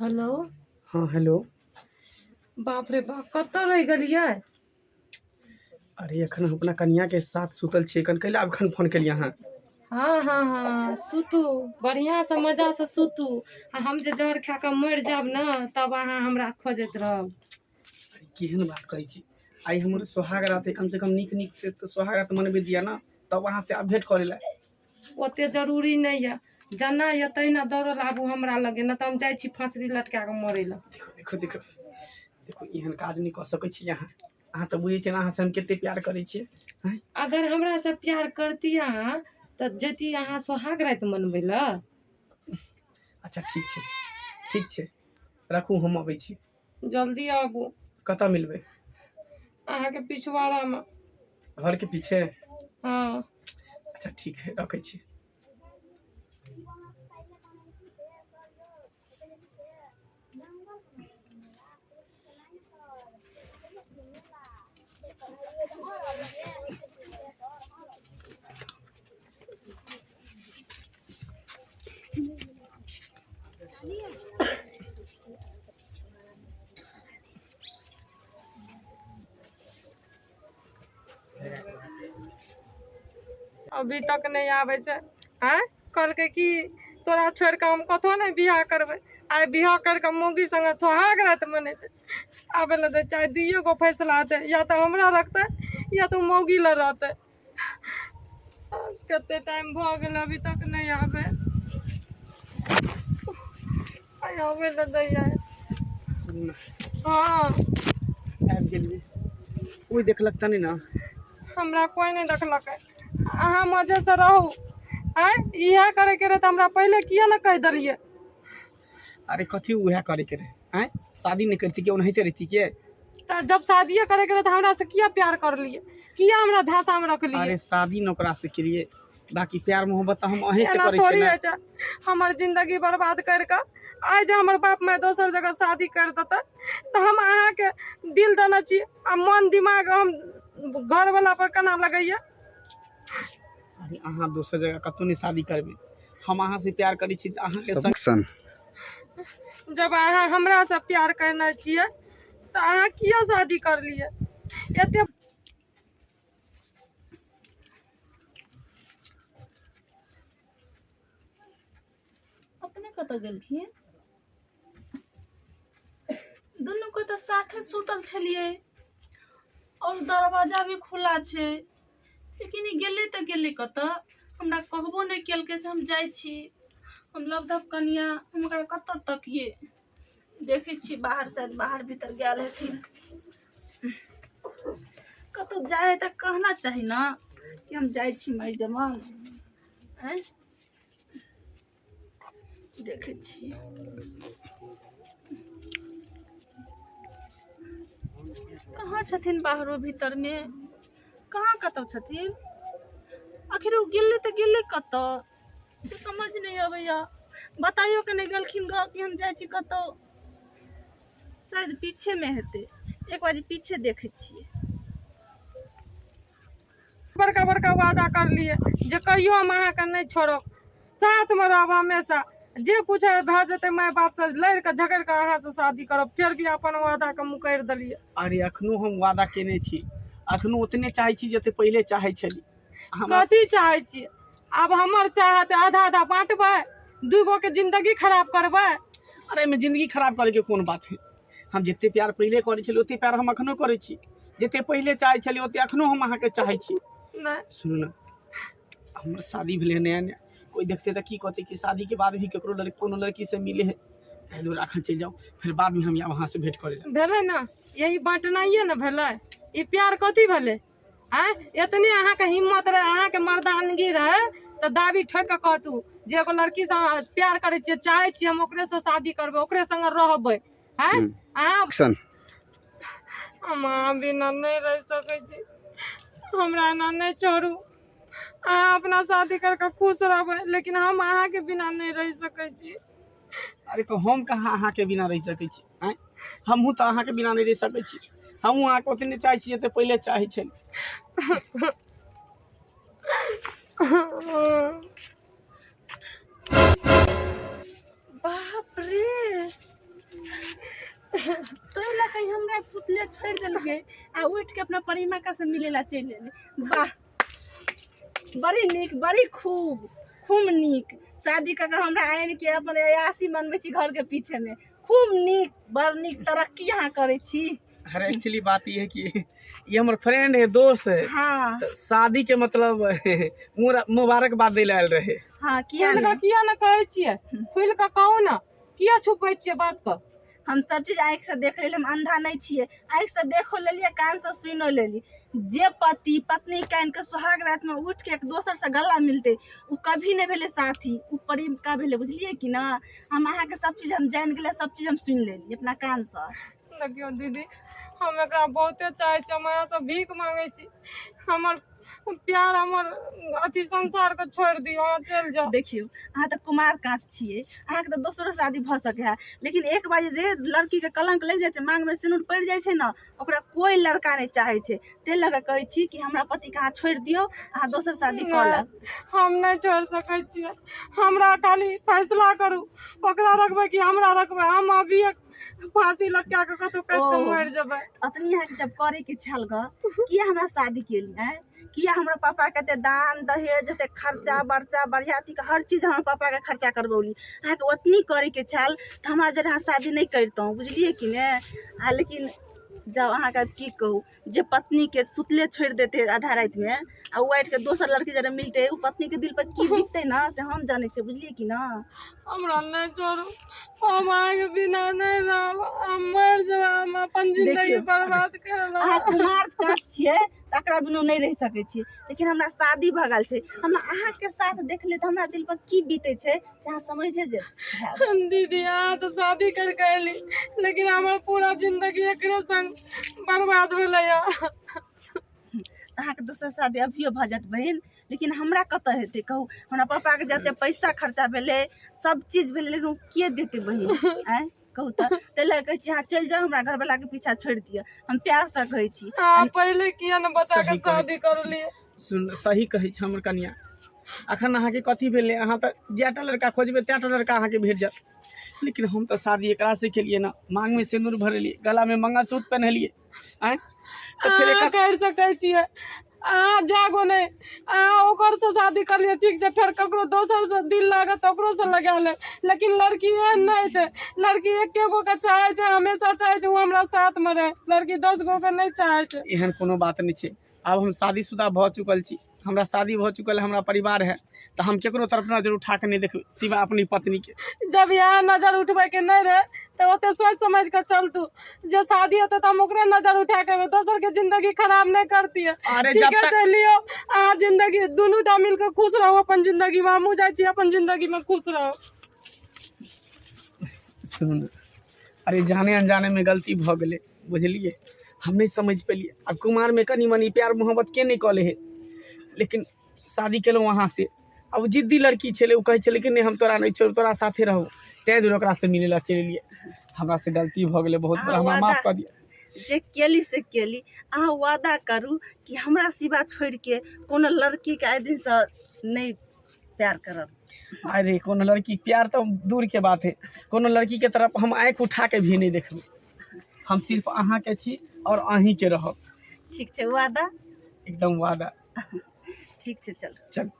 Hello. हँ hello. बाप रे बाप, कतऽ रहि गेलियै? अरे एखन हम अपना कनियाके साथ सुतल छियै, एखन कैला एखन फोन केलियै अहाँ? हँ हँ हँ, सुतू बढ़िआँसँ, मजासँ सुतू। आ हम जे जहर खा कऽ मरि जायब ने, तब अहाँ हमरा खोजैत रहब। अरे केहन बात कहै छी, आइ हमर सोहाग रात है, कम से कम नीक नीक से तऽ सोहाग रात मनबै दिअ ने, तब अहाँ से आब भेंट करै लए। ओते जरूरी नहि यऽ, जेना यऽ तहिना दौड़ल आबू हमरा लगे, नहि तऽ हम जाइ छी फाँसरी लटका कऽ मरै लए। देखो देखो देखो देखो, एहन काज नहि कऽ सकै छी अहाँ। अहाँ तऽ बुझै छियै ने अहाँ से हम कते प्यार करै छियै। आँय? अगर हमरासँ प्यार करती अहाँ तऽ जैती अहाँ सोहाग राति मनबै लए? अच्छा ठीक छै, ठीक छै, राखू, हम अबै छी। जल्दी आबू। कतऽ मिलबै? अहाँके पिछवाड़ामे। घरके पीछे? हँ। अच्छा ठीक है, रखै छी। अभी तक नहि आबै छै। आँय, कहलकै कि तोरा छोड़ि कऽ हम कतहु नहि बियाह करबै। आइ बियाह करि कऽ मौगी संगे सोहाग राति मनेतै। आबै लए दै, चाहे दुइए गो फैसला हेतै, या तऽ हमरा रखतै या तऽ ओ मौगी लग रहतै। कते टाइम भऽ गेल, अभी तक नहि आबै। आइ आबै लए दैया। सुनू ने। हँ। आबि गेलियै, कोइ देखलक तऽ नहि ने? हमरा कोइ नहि देखलकै, अहाँ मजेसँ रहू। आँय, इएह करैके रहै तऽ हमरा पहिले किए ने कहि देलियै? अरे कथी उएह करैके रहै? आँय, शादी नहि करती के ओनाहिते रहिती के? तऽ जब शादिये करैके रहै तऽ हमरासँ किया प्यार करलियै? किया हमरा झांसामे रखलियै? अरे शादी ने ओकरासँ केलियै, बाकी प्यार मोहब्बत तऽ हम अहींसँ एना करै छियै थोड़ी ने। होइ छै। हमर जिन्दगी बर्बाद करि कऽ आइ जे हमर बाप माय दोसर जगह शादी करि देतै तऽ हम अहाँके दिल देने छी आ मन दिमाग हम घरवला पर केना लगैया? अरे अहाँ दोसर जगह कतहु नहि शादी करबै। हम अहाँसँ प्यार करै छी तऽ अहाँके संग सन जब अहाँ हमरासँ प्यार करने छियै तऽ अहाँ किया शादी करलियै एते? अपने कतऽ गेलखिन? दुनू को तऽ साथे सुतल छलियै और दरवाजा भी खुला छै, लेकिन ई गेलै तऽ गेलै कतऽ? हमरा कहबो नहि केलकै से हम जाइ छी। हम लबधब कनिया, हम ओकरा कतऽ तकियै? देखै छी बाहर, शायद बाहर भीतर गेल हेथिन कतहु। जाइ है तऽ कहना चाही ने कि हम जाइ छी मरि जमन। आँय, देखै छियै कहाँ छथिन, बाहरो भीतरमे कहाँ कतऽ छथिन? आखिर ओ गेलै तऽ गेलै कतऽ से समझ नहि अबैया। बताइयो के नहि गेलखिन गाँव कि हम जाइ छी कतहु। शायद पीछेमे हेतै, एक बार पीछे देखै छियै। बड़का बड़का वादा करलियै जे कहियो हम अहाँके नहि छोड़ब, साथमे रहब हमेशा, जे कुछ भए जेतै माय बापसँ लड़ि कऽ झगड़ि कऽ अहाँसँ शादी करब। फेर भी अपन वादाके मुकरि देलियै। अरे अखनो हम वादा केने छी, अखनो ओतने चाहै छी जते पहिले चाहै छली हमरा। कथी चाहै छियै आब? हमर चाहत आधा आधा बाँटबै? दू गो के जिंदगी खराब करबै? अरे एहिमे जिंदगी खराब करैके कोन बात है? हम जते प्यार पहिले करै छलियै ओते प्यार हम अखनो करै छी। जते पहिले चाहै छलियै ओते अखनो हम अहाँके चाहै छी। नहि। सुनू ने, हमर शादी भेलै नया नया, कोइ देखतै तऽ की कहतै कि शादीके बाद भी ककरो लड़की, कोनो लड़कीसँ मिले है। ताहि दुआरे अखन चलि जाउ, फेर बादमे हम आयब अहाँसँ भेँट करै लए। भेलै ने, यही बाँटनाइए ने भेलै। ई प्यार कथी भेलै? आँय, एतने अहाँके हिम्मत रहै, अहाँके मर्दानगी रहै तऽ दाबी ठोकि कऽ कहतू जे एगो लड़कीसँ अहाँ प्यार करै छियै, चाहै छियै हम ओकरेसँ शादी करबै, ओकरे संगे रहबै। आँय, अहाँ एक्शन। हम अहाँ बिना नहि रहि सकै छी। हमरा एना नहि छोड़ू। अहाँ अपना शादी करि कऽ खुश रहबै, लेकिन हम अहाँके बिना नहि रहि सकै छी। अरे तऽ हम कहाँ अहाँके बिना रहि सकै छी? आँय, हमहूँ तऽ अहाँके बिना नहि रहि सकै छी। हमहूँ अहाँके ओतने चाहै छी जते पहिले चाहै छली। बाप रे। उठि के अपना प्रेमिका से मिले ला चलि एलै। वाह, बड़ी नीक, बड़ी खूब खूब नीक। शादी कऽ के हमरा आनि के अपन अयासी मनबै छी घर के पीछे में। खूब नीक, बड़ नीक तरक्की अहाँ करै छी। अरे एक्चुअली बात ये है कि ये हमर फ्रेंड है, दोस्त है। हाँ। तो शादी के मतलब मुबारकबाद दै लए आयल रहे। हाँ, किया खुलि कऽ नहि? किया ने कहै छियै? खुलि कऽ कहू ने, किया छुपबै छियै बात कऽ? हम सब चीज आँखि से देख लेलियै, हम अंधा नहि छियै। आँखि से देखो लेलियै, कान से सुनो लेलियै। जे पति पत्नी कान के सुहाग रात में उठ के एक दोसर से गला मिलते, ओ कभी नहि भेलै साथी, ओ प्रेमिका भेलै, बुझलियै कि ना? हम अहाँके सब चीज हम जानि गेलियै, सब चीज हम सुनि लेलियै अपना कान से। देखियौ दीदी, हम एकरा बहुते चाहै छी, हम अहाँसँ भीख मांगै छी, हमर प्यार हमर अथी संसारके छोड़ि दियौ, अहाँ चलि जाउ। देखियौ, अहाँ तऽ कुमार काँच छियै, अहाँके तऽ दोसरो शादी भऽ सकै है, लेकिन एक बार जे लड़कीके कलंक लागि जाइ छै, माँगमे सिनूर पड़ि जाइ छै ने, ओकरा कोइ लड़का नहि चाहै छै। ताहि लऽ कऽ कहै छी कि हमरा पतिके अहाँ छोड़ि दियौ, अहाँ दोसर शादी कऽ लेब। हम नहि छोड़ि सकै छियै, हमरा खाली फैसला करू, ओकरा रखबै कि हमरा रखबै? हम अभिये फांसी लटका के कतौ काटि के मरि जेबै। अतनी अहाँके जब करे के छल ग, किया हमरा शादी केली? आँय, किया हमरा पापा के एते दान दहेज, एते खर्चा बर्चा, बरियाती के हर चीज हमरा पापा के खर्चा करबौली? अहाँके ओतनी करे के छल तऽ हमरा जरे अहाँ शादी नहि करितहुँ, बुझलियै कि ने? आ लेकिन जब अहाँके की कहू, जे पत्नीके सुतले छोड़ि देतै आधा रातिमे आ ओ उठि कऽ दोसर लड़की जरे मिलतै, ओ पत्नीके दिल पर की बीततै ने, से हम जानै छियै, बुझलियै कि ने? हमरा नहि छोड़ू, हम अहाँके बिना नहि रहब, हम मरि जेबै, हम अपन जिंदगी देखियौ, बर्बाद कर अहाँ कुमार काँच छियै, तकरा बिना नहि रहि सकै छियै, लेकिन हमरा शादी भऽ गेल छै। हमरा अहाँके साथ देखले तऽ हमरा दिल पर की बीतै छै से अहाँ समझे जे हैब। दीदी, अहाँ तऽ शादी करके अयली, लेकिन हमर पूरा जिंदगी एकरे संग बर्बाद भेलैया। अहाँके दोसर शादी अभियो भऽ जायत बहिन, लेकिन हमरा कतऽ हेतै कहू? हमरा पापाके जते पैसा खर्चा भेलै, सब चीज भेलै, लेकिन ओ के देतै बहिन? आँय, कहू तऽ। ताहि लए कहै छी, अहाँ चलि जाउ, हमरा घरवलाके पीछा छोड़ि दिअ, हम प्यारसँ कहै छी। अहाँ पहिले किया ने बता के सही कहै शादी छी। करलियै? सुन, सही कहै छै हमर कनिया। अखन अहाँके कथी भेलै? अहाँ तऽ जएटा लड़का खोजबै तएटा लड़का अहाँके भेट जायत, लेकिन हम तऽ शादी एकरासँ केलियै ने, माँगमे सिन्दूर भरेलियै, गलामे मंगलसूत्र पहिनेलियै। आँय, तऽ फेर अहाँ एकर करि सकै छियै? अहाँ जागो नहि, अहाँ ओकरसँ शादी करलियै, ठीक छै, फेर ककरो दोसरसँ दिल लागत तऽ ओकरोसँ लगा लेब, लेकिन लड़की एहन नहि छै। लड़की एके गोके चाहै छै, हमेशा चाहै छै ओ हमरा साथमे रहै। लड़की 10 गोके नहि चाहै छै। एहन कोनो बात नहि छै। आब हम शादीशुदा भऽ चुकल छी, हमरा शादी भऽ चुकल है, हमरा परिवार है, तऽ हम केकरो तरफ नजर उठा कऽ नहि देखबै सिवा अपनी पत्नीके। जब इएह नजर उठबैके नहि रहै तऽ ओते सोचि समझि कऽ चलतू जे शादी होतै तऽ हम ओकरे नजर उठा के एबै, दोसरके जिंदगी खराब नहि करतियै। अरे ठीके जब तक छै, लियौ, अहाँ जिंदगी दुनू टा मिलके खुश रहू अपन जिंदगीमे, हमहूँ जाइ छी अपन जिंदगीमे खुश रहू। सुन, अरे जाने अनजाने में गलती भऽ गेलै, बुझलियै? हम नहि समझि पेलियै। आब कुमारमे कनि मनि प्यार मोहब्बत के नहि कऽ लै हइ, लेकिन शादी केलहुँ अहाँसँ। आब ओ जिद्दी लड़की छलै, ओ कहै छलै कि नहि, हम तोरा नहि छोड़ब, तोरा साथे रहब, ताहि दुआरे ओकरासँ मिलै लए चलि एलियै। हमरासँ गलती भऽ गेलै बहुत बड़ा, अहाँ हमरा माफ वादा कऽ दिअ। जे केली से केली, अहाँ वादा करू कि हमरा सिवा छोड़िके कोनो लड़कीके आइ दिनसँ नहि प्यार करब। अरे कोनो लड़की प्यार तऽ दूरके बात है, कोनो लड़कीके तरफ हम आँखि उठा के भी नहि देखबै। हम सिर्फ अहाँके छी आओर अहीँके रहब। ठीक छै, वादा? एकदम वादा। ठीक छै, चल चल।